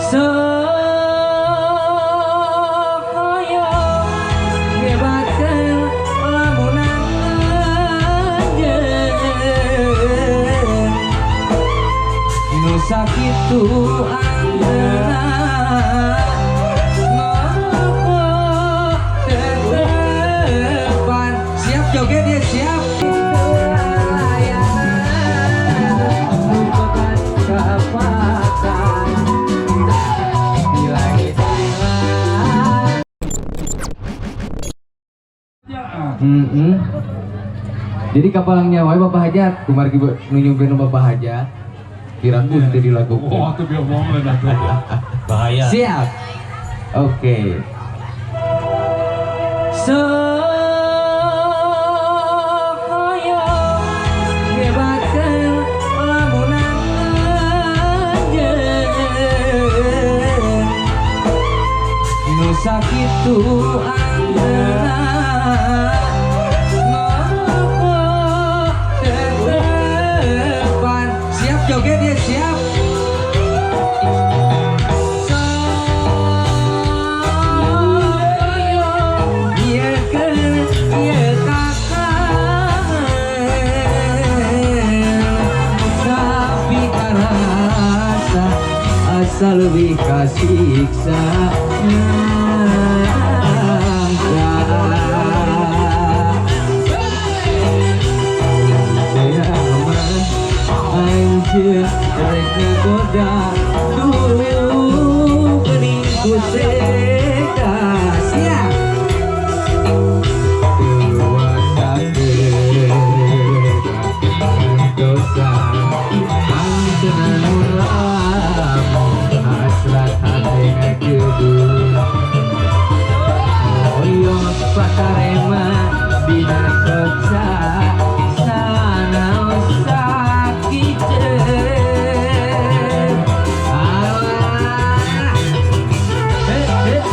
Sok hoyong ngebatkeun lamunan anjeun nu sakitu anjeunna ngopo tetepan. Siap joget ya, siap. Layanan merupakan kapakan di langit. Jadi kapalangnya wae Bapak Hajat, kumargi nu nyumpirna Bapak Hajat. Piraku teu dilakukeun. Oh, tuh diomongin atuh. Bahaya. Siap. Oke. Sok hoyong ngebatkeun lamunan anjeun nu sakitu anjeunna ngopo tetepan. Siap joget ya, siap. Sok hoyong nyiekeun ieu kakangen, tapi karasa asa leuwih kasiksa nyangka. Saya mah anjeun rek ngagoda duh geuning ku seka. Siap. Dewasa dosa anjeun lamun hasrat hate ngageduh hoyong patarema dina soksa sanaos sakiceun. Alah. Heh, heh.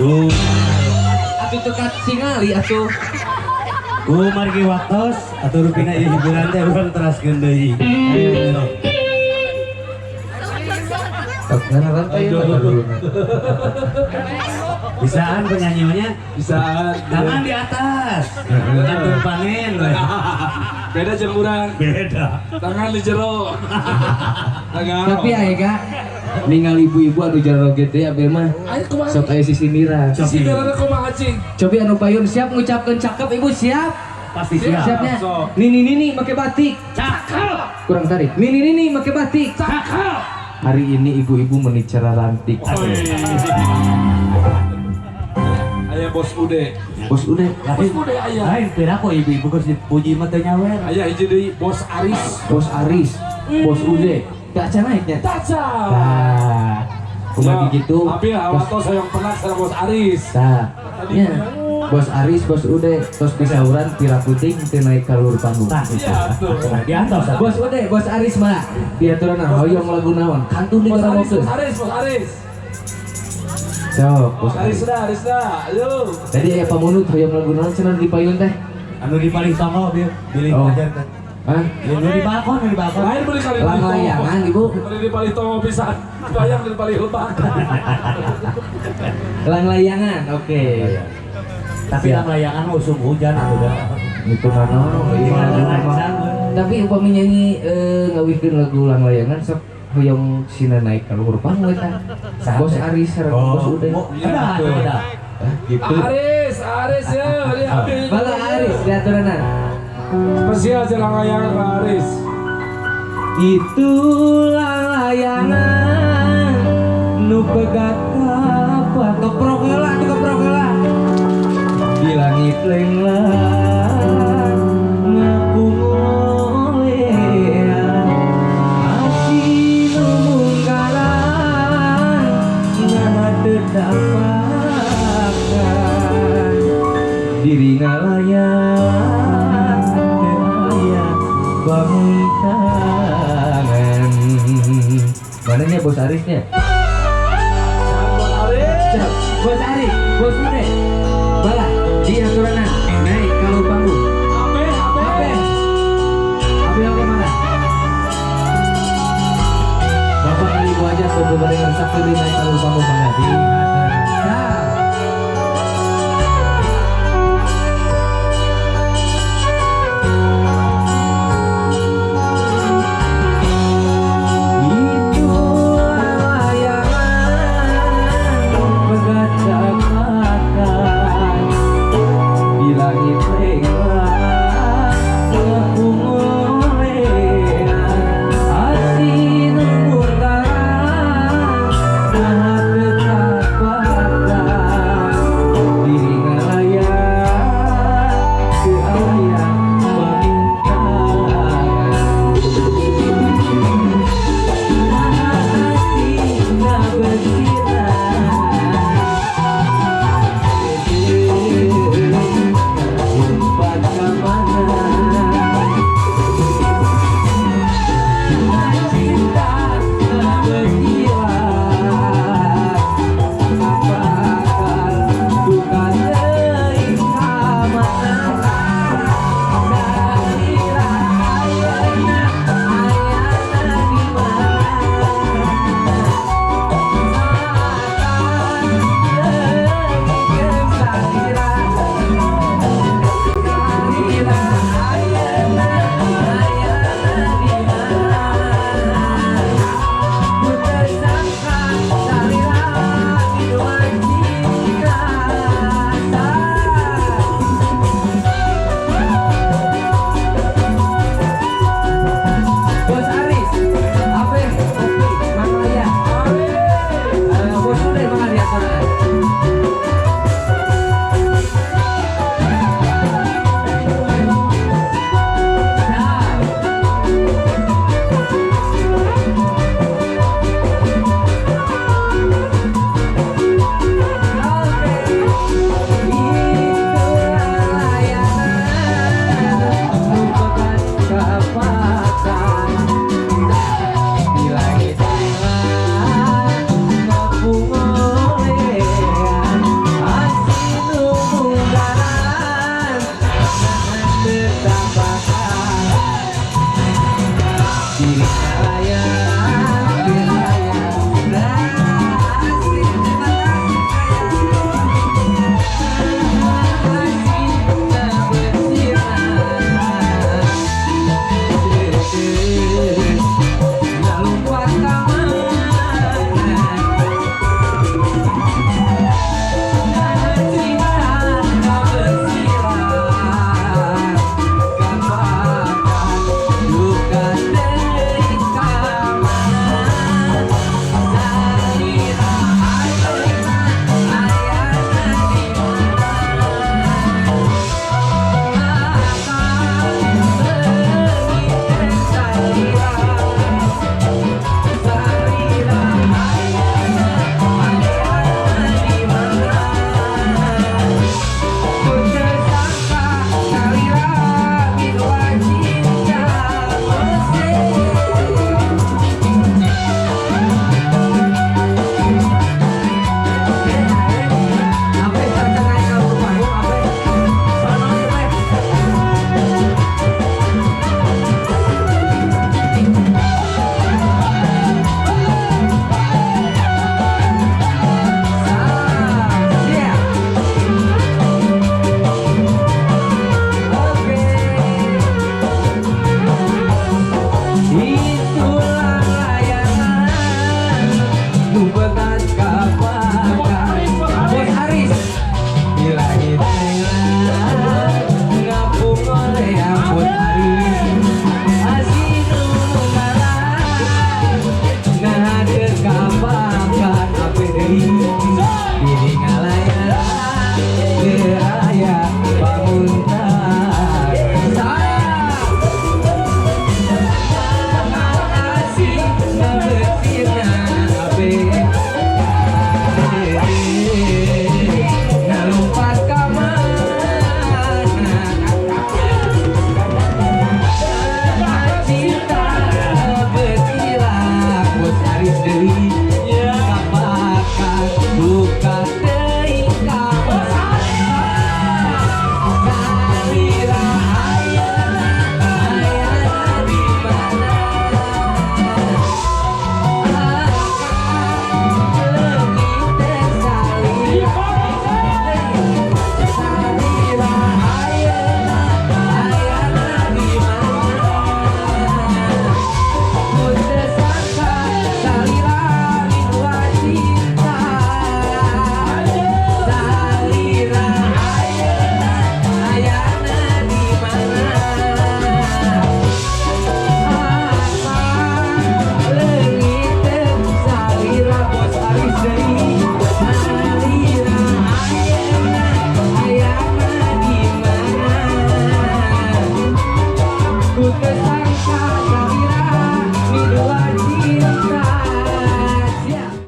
Ku Atuh teu katingali atuh. Ku margi waktos atuh rupina ieu hiburan teh urang teraskeun deui. Ayo. Sok ngana rantai ya dulu. Bisaan penyanyinya? Bisaan. Tangan di atas. Kantun panen we. Beda jeung urang. Beda. Tangan di jero. Tangan. Tapi aya ka ningali ibu-ibu anu jaroget teh abdi mah Ayo kumaha? sok aya sisindiran. Sisi darana kumaha cing? Cobi anu payun siap ngucapkeun cakep ibu siap. Pasti siap. Siapnya. Sok. Nini nini make batik. Cakep. Kurang tarik. Nini nini make batik. Cakep. Hari ini ibu-ibu menicara rantik. Aya bos Ude. Bos udah. Bos Ude aya. Lain pira kok ibu-ibu geus dipuji mah teu nyawer. Aya hiji deui bos Aris. Bos Aris, Bos Ude. Gak acan naiknya. Taca. Nah, kumaha gitu. Tapi awatos hoyong penak sareng bos Aris. Nah, ya. Bos Aris, Bos Ude, tos disauran pira puting teu naik ka luhur panggung. Tah, Iya tuh. Nah, di atas. Bos Ude, Bos Aris mah diaturan hoyong lagu naon? Kantun di Bos Aris, karaoke. bos Aris, bos Aris. Sok, Bos Aris Aris. dah, Aris dah. Ayo. Tadi aya pamunut hoyong lagu naon cenah di payun teh? Anu di paling tonggo bieu, bilih Oh. ajar teh. Hah? Ya, nu di balkon, nu di balkon. Lain beli kali Lang layangan ibu. Beli di paling tongo pisan. Bayang di paling lebak. Lang layangan, oke. Tapi Siap. lang layangan mah usum hujan atuh dah. Itu naon, iya, lagu mah. Tapi upami nyanyi ngawihkeun lagu lang layangan sok hoyong sina naik ka luhur panggung eta. Bos Aris sareng Bos Ude. Oh, Iya, udah, betul. udah. Hah, gitu. Aris, Aris ya, ini ambil. Bala Aris diaturanan. Spesial jalan layangan Pak Aris. Itulah layangan nu pegat kapak keprok heula tuh keprok heula. Di langit lenglang ngapungolean asih nu munggaran nah teu tapakan diri ngalayang teu aya bangun tangan. Mananya Bos Arisnya? Bos Aris. Siap. Bos Aris, Bos Ude. Bala, di aturanan naik kalau panggung. Abe, abe. Abe. Abe oke mana? Bapak kali ibu aja coba dengan sakti naik kalau panggung mana di aturanan. Nah. Itu layangan pegat capakan di langit lenglang ngapungolean asin munggaran nah teu tapakan Layang.